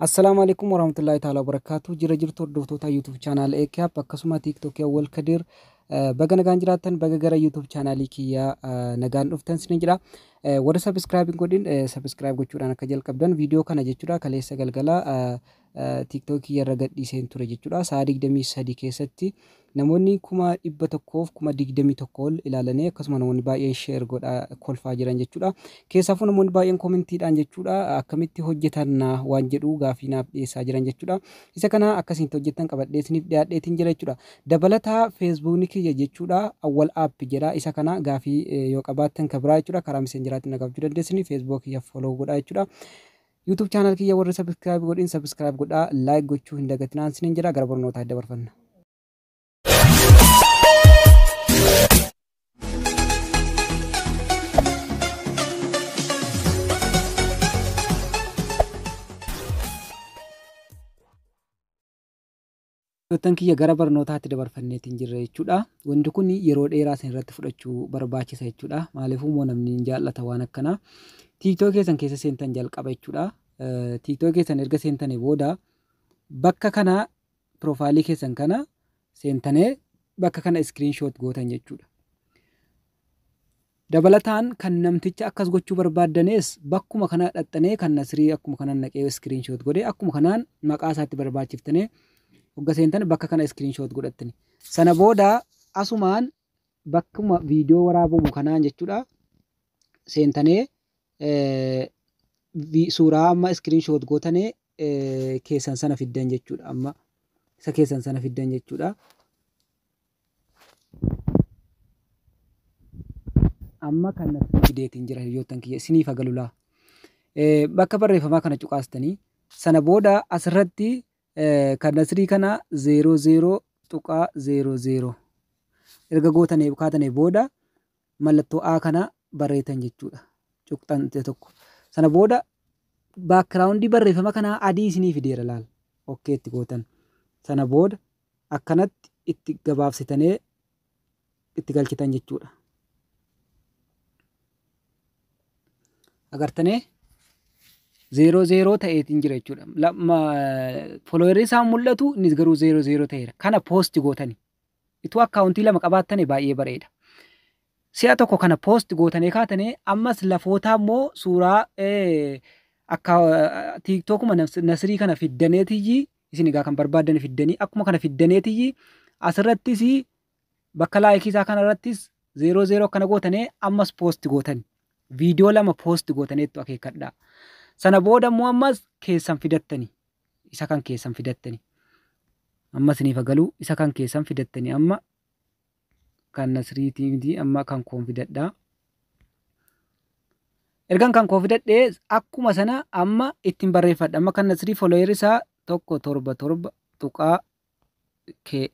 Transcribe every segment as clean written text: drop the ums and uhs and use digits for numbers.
Assalaamu alaikum warahmatullahi ta'ala wabarakaatu. Jira jirtu hordoftoota YouTube channel AKAP akkasuma TikTok Awwal Kadir, baga nagaan jiraattan, baga gara YouTube channelii kiyyaa nagaan dhuftan sinin jira. Warra subscribe hin godhin subscribe gochuudhaan akka jalqabdan viidiyoo kana jechuudha. Kaleessa galgala TikTok kiyya irra gadhiiseen ture jechuudha. Sa'a 23 keessatti namoonni 121,000 ol ilaalanii, akkasuma namoonni baay'een share godhaa kolfaa jiran jechuudha. Keessaafuu namoonni baay'een commentiidhaan jechuudha akkamitti hojjetan waan jedhu gaafii naaf dhiyeessaa jiran jechuudha. Isa kana akkasitti hojjetan qabadhee isiniif dhiyaadheetiin jira jechuudha. Dabalataa Facebookni kiyya jechuudha Awwal App jedha. Isa kana gaafii yoo qabaattan kan biraa jechuudha karaa Messengeraatiin na gaafachuu dandeessanii, Facebook kiyya follow godhaa jechuudha. YouTube channel kiyya warri subscribe godhin subscribe godhaa, like gochuu hin dagatinaan isiniin jira. Gara barnootaa dabarfanna. Hordoftoota kiyya, gara barnootaatti dabarfanneetiin jirra jechuudha. Wanti kun yeroo dheeraa isin irratti fudhachuu barbaachisa jechuudha. Maaliifuu immoo namni hin jaallata waan akkanaa. TikTok keessan keessa seentan jalqaba jechuudha. TikTok keessan erga seentanii booda bakka kana profileii keessan kana seentanii bakka kana screenshot gootan jechuudha. Dabalataan kan namticha akkas gochuu barbaaddanes bakkuma kana dhaxxanee kan Nasrii akkuma kanaan naqee screenshot godhee, akkuma kanaan maqaa isaatti barbaachiftanii hogga seentan bakka kana screenshot godhattani. Sana booda asumaan bakkuma viidiyoo waraabamu kanaan jechuudha seentanii suuraa amma screenshot gootanii keessan sana fiddan jechuudha. Amma isa keessan sana fiddan jechuudha. Amma kan natti fideetiin jira, hiriyoottan kiyya, isiniif agalulaa. Bakka barreeffamaa kana cuqaastanii sana booda asirratti kan Nasrii kana 00.00 erga gootanii kaatanii booda mallattoo A kana barreessan jechuudha. Cuqxan tokko. Sana booda backgroundii barreeffama kanaa adii isinii fideera laal. Okay itti gootan. Sana booda akkanatti itti gabaabsitanii itti galchitan jechuudha. Agartanii, 00 ta'eetiin jira jechuudha. Followerri isaa mul'atu, innis garuu 00 ta'eera. Kana post gootani. Ituu accountii lama qabaattanii baay'ee bareeda. Si'a tokko kana post gootanii kaatanii ammas lafootaa immoo suuraa akka TikTokuma Nasrii kana fiddaneetiyyi, isin egaa kan barbaaddan fiddanii akkuma kana fiddaneetiyyi asirrattis bakka likeii isaa kanarrattis 00 akkana gootanii ammas post gootani. Viidiyoo lama post gootaneettu akeekkadhaa. Sana booda immoo ammas keessan fidattani. Isa kan keessan fidattani. Amma isiniif galuu, isa kan keessan fidattani. Amma kan Nasriitii miti, amma kan koon fidadhaa. Ergan kan koo fidadhee akkuma sana amma ittiin barreeffadha. Amma kan Nasrii follower isaa 177 tuqaa K.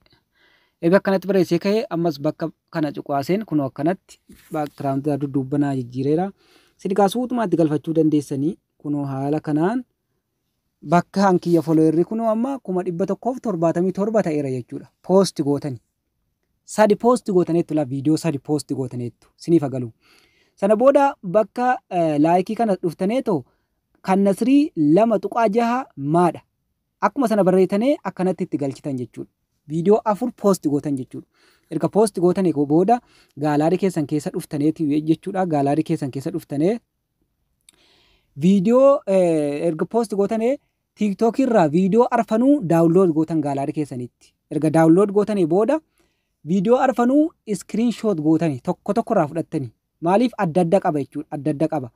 Erga akkanatti barreessee ka'ee ammas bakka kana cuqaaseen kunoo akkanatti backgroundii dudduubbanaa jijjiireera. Isin egaa suutumaatti galfachuu dandeessanii, kunoo haala kanaan bakka hankiyya followerri kunoo amma 177,000 ta'eera jechuudha. Post gootani. Sadi post gootaneettu laa, viidiyoo sadi post gootaneettu siniif agalu. Sana booda bakka likeii kana dhuftaneetoo kan Nasrii 2.6 maadha. Akkuma sana barreessitanii akkanatti itti galchitan jechuudha. Viidiyoo afur post gootan jechuudha. Erga post gootanii booda gallery keessan keessa dhuftaneeti jechuudha. Gallery keessan keessa dhuftanee viidiyoo erga post gootanii TikTokii irraa viidiyoo arfanuu download gootan gallery keessanitti. Erga download gootanii booda viidiyoo arfanuu screenshot gootanii tokko tokko irraa fudhattanii. Maaliif adda adda qaba jechuudha. Adda adda qaba.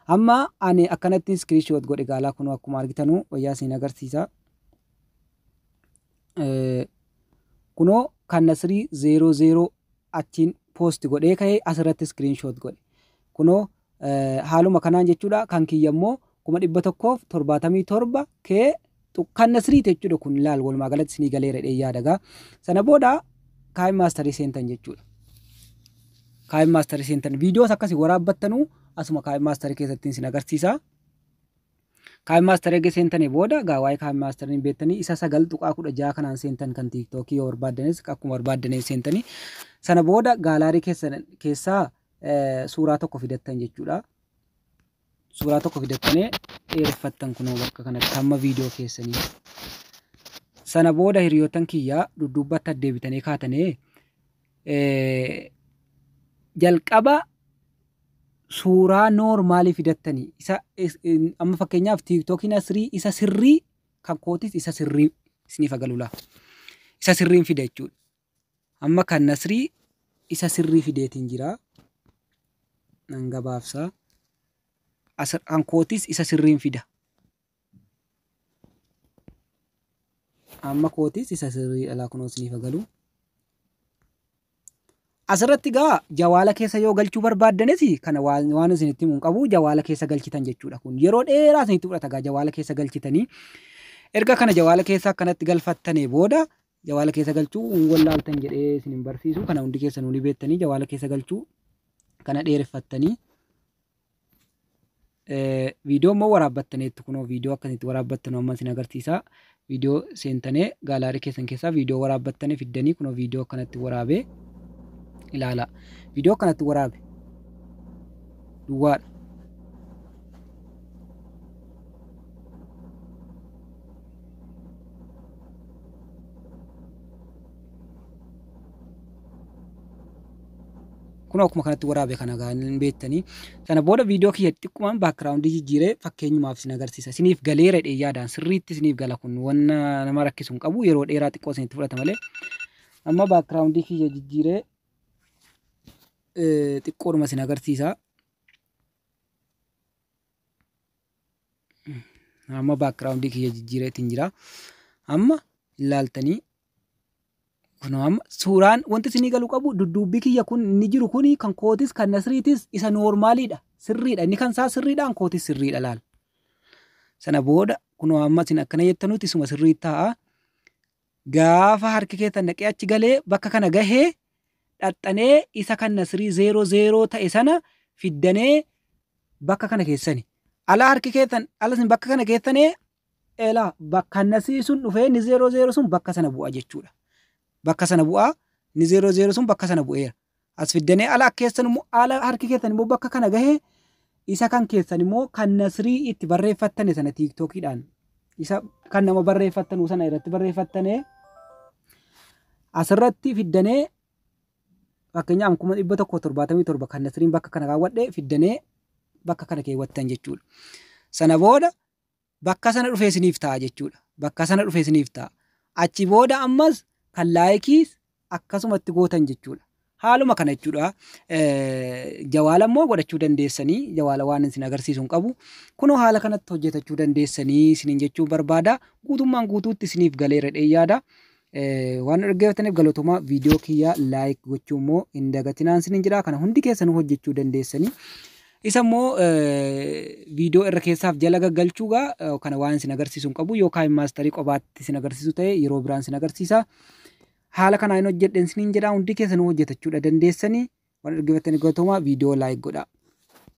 Amma ani akkanatti screenshot godhe gaalaa, kunoo akkuma argitanuu wayyaa isin agarsiisa. Kunoo kan Nasrii 00 achiin post godhee ka'ee asirratti screenshot godhe. Kunoo haaluma kanaan jechuudha, kan kiyya immoo 177,000 K kan Nasriiti jechuudha kun ilaal, walumaa galatti isinii galeera jedhee yaadagaa. Sana booda KineMasterii seentan jechuudha. KineMasterii seentan, viidiyoos akkasii waraabbattanuu asuma KineMasterii keessatti isin agarsiisa. KineMasterii erga seentanii booda gaa waa'ee KineMasterii beektanii, isa 9.16 kanaan seentan, kan TikTokii yoo barbaaddanis akkuma barbaaddanii seentanii. Sana booda gallery keessaa suuraa tokko fidattan jechuudha. Suuraa tokko fidattanii Dheereffattan kunoo bakka kanatti hamma viidiyoo keessanii. Sana booda hiriyoottan kiyyaa dudduubatti addeebitanii kaatanii jalqaba suuraa noormaalii fidattanii isa amma fakkeenyaaf tiiktookii Nasrii isa sirrii kan kootis isa sirrii isiniif agalula. Isa sirriin fida jechuudha. Amma kan Nasrii isa sirrii fideetiin jira. Nan gabaabsa. Kan kootis isa sirriin fida. Amma kootis isa sirrii dhalaa kunoo isiniif agalu. Asirratti gaa jawaala keessa yoo galchuu barbaaddanis kana waan isinitti himu hin qabu, jawaala keessa galchitan jechuudha. Kun yeroo dheeraa isinitti fudhata gaa jawaala keessa galchitanii. Erga kana jawaala keessa akkanatti galfattanii booda, jawaala keessa galchuu hin wallaaltan jedhee isin hin barsiisu. Kana hundi keessanuu ni beektanii. Jawaala keessa galchuu kana dheereffattanii. Viidiyoo immoo waraabbattaneettu, kunoo viidiyoo akkasitti waraabbattanu amma isin agarsiisa. Viidiyoo seentanii gallery keessan keessaa viidiyoo waraabbattanii fiddanii, kunoo viidiyoo akkanatti waraabee ilaala. Viidiyoo akkanatti waraabe duwwaadha. Kun akkuma kanatti waraabe kana hin beektanii. Sana booda viidiyoo kiyya xiqqoomaan background jijjiiree fakkeenyumaaf isin agarsiisa. Isiniif galeera jedhee yaadaan, sirriitti isiniif gala, kun wanna nama rakkisu hin qabu, yeroo dheeraa xiqqoo isinitti fudhata malee. Amma background kiyya jijjiiree xiqqoodhuma isin agarsiisa. Amma background kiyya jijjiireetiin jira. Amma ilaaltanii kunoo amma suuraan wanti isinii galuu qabu dudduubbi kiyya kun inni jiru kuni kan kootis kan Nasriitis isa noormaaliidha. Sirriidha. Inni kan isaa sirriidha, kan kootis sirriidha laal. Sana booda kunoo amma isin akkana jettanutti isuma sirrii taa'a. Gaafa harki keessan dhaqee achi galee bakka kana gahee dhaxxanee isa kan Nasrii 00 ta'e sana fiddanee bakka kana keessani. Ala harki keessan ala isin bakka kana keessanee elaa bakka Nasrii sun dhufee ni 00 sun bakka sana bu'a jechuudha. Bakka sana bu'aa, ni 00 sun bakka sana bu'eera. As fiddanee ala keessan immoo ala harki keessan immoo bakka kana gahee isa kan keessan immoo kan Nasrii itti barreeffattane sana tiiktookiidhaan isa kan nama barreeffattanuu sana irratti barreeffattanee asirratti fiddanee, fakkeenyaaf 177,000 kan Nasriin bakka kana kaawwadhe fiddanee bakka kana keewwattan jechuudha. Sana booda bakka sana dhufee isiniif ta'a jechuudha. Bakka sana dhufee isiniif ta'a. Achi booda ammas kan laayikiis akkasumatti gootan jechuudha. Haaluma kana jechuudha. Jawaala immoo godhachuu dandeessanii, jawaala waan isin agarsiisu hin qabu. Kunoo haala kanatti hojjetachuu dandeessanii isiniin jechuu barbaada. Guutummaan guutuutti isiniif galeera jedhee yaada. Waan dhaggeeffataniif galatoomaa, viidiyoo kiyya like gochuu immoo hin dagatinaan isiniin jira. Kana hundi keessanuu hojjechuu dandeessanii. Isa immoo viidiyoo irra keessaaf jala gaggalchuu gaa kana waan isin agarsiisu hin qabu, yookaan maastarii qobaatti isin agarsiisu ta'e yeroo biraan isin agarsiisa. Haala kanaan hojjedhen isiniin jedha, hundi keessanuu hojjetachuudha dandeessanii. Waan dhaggeeffataniif galatoomaa, viidiyoo like godhaa.